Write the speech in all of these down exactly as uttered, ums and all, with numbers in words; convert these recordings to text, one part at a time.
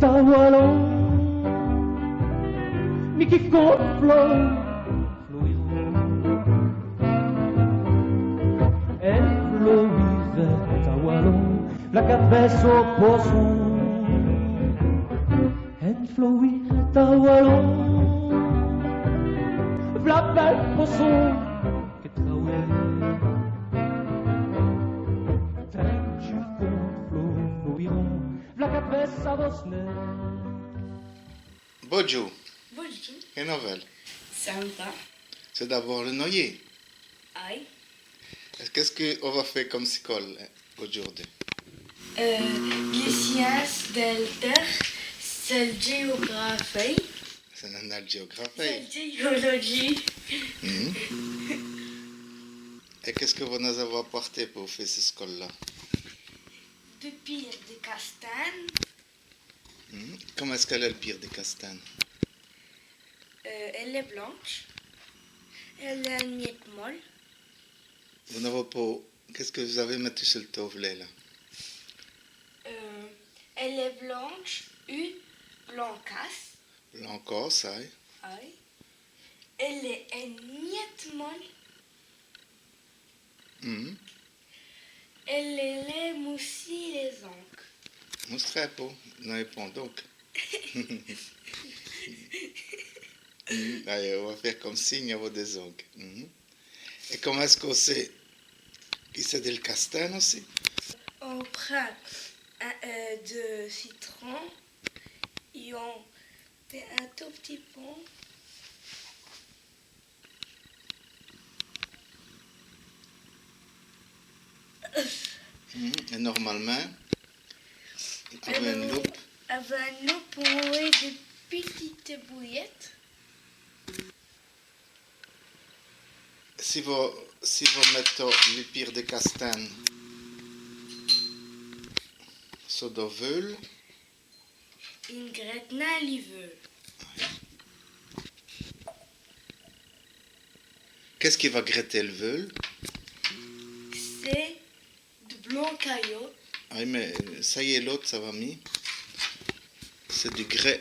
Walon, mi kif come Flo-, Florian. Ène Florie vête a walon, v'la qu'èle vèsse au poisson. Ène Florie vête a walon, v'la bèl poisson. Qu'èle trawèye. Tèndu come Flo-, Florian, v'la qu'èle vèsse a vos-nèrs. Bondjoû. Bondjoû. Qué novèle ? Ça va. C'èst d'abôrd li noyî. Ayi. Èt qu'èst-ce qu'on va fé come scole, euh, audjoûrdu ? Euh, li science dèl tère, c'èst l' djéographîye. C'èst l' djéographîye. C'èst l' djéolodjîye. Mhm. Èt qu'èst-ce qu'on vos-a apwèrt po fé ç' scole-là ? Dès pîres di castène. Mhm. Comint èst-ce qu'èle èst, l' pîre di castène ? Euh, èle èst blanche. Èle èst ène miète mole. Vos n'avoz po, qu'èst-ce qui vos-avoz mètu su l' tåvèle, là ? Euh, èle èst blanche, u blancasse. Blancasse, ayi. Ayi. Èle èst ène miète mole. Mhm. Èle èst moussîye lès-ongles. Moustrez po, non, pont donc. Mhm. Alez, on va fé come s'i-gn-aveût dès-ongles. Mhm. Èt comint èst-ce qu'on sét qui c'èst dèl castène ossi ? On prind in, euh, dès citrons, èt on fét in tot p'tit pont. Mhm. Èt normalemint, avou ène loupe. Avou ène loupe, on vwèt dès p'titès bouyètes. Si vos, si vos mètoz li pîre di castène so do veûle, i n' grète nin li veûle. Qu'èst-ce qui va grèter l' veûle ? C'èst dès blancs cayôs. Ayi, mins, euh, ça y èst, l'ôte, ça va mî. C'èst du grès.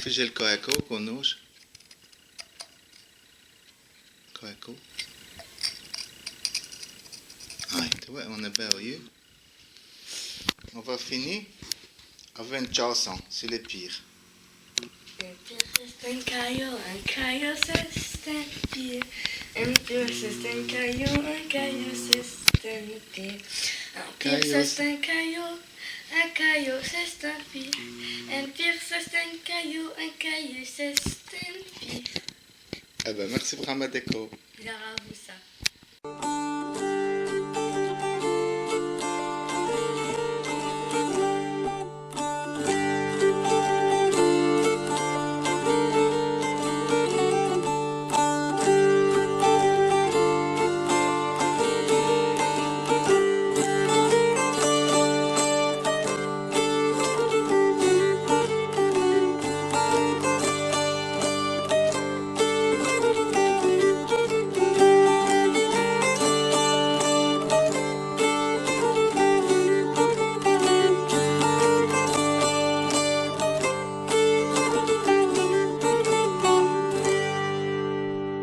Fèyez l' cahèque, qu'on-ôte. Cahèque. Ayi, tu vwès, on-èst bén au-d'zeûr. On va fini avou ène tchanson su lès pîres. Ène pîre c'è-st-in cayau, in cayau c'è-st-in pîre. Ène pîre c'è-st-in cayau, in cayau c'è-st-in pîre. In pîre c'è-st-in cayau, in cayau c'è-st-in pîre. Ène pîre c'è-st-in cayau, in cayau c'è-st-in pîre. Èt bén, mèrci brâmint, Déco. Gn-a rén pou ça.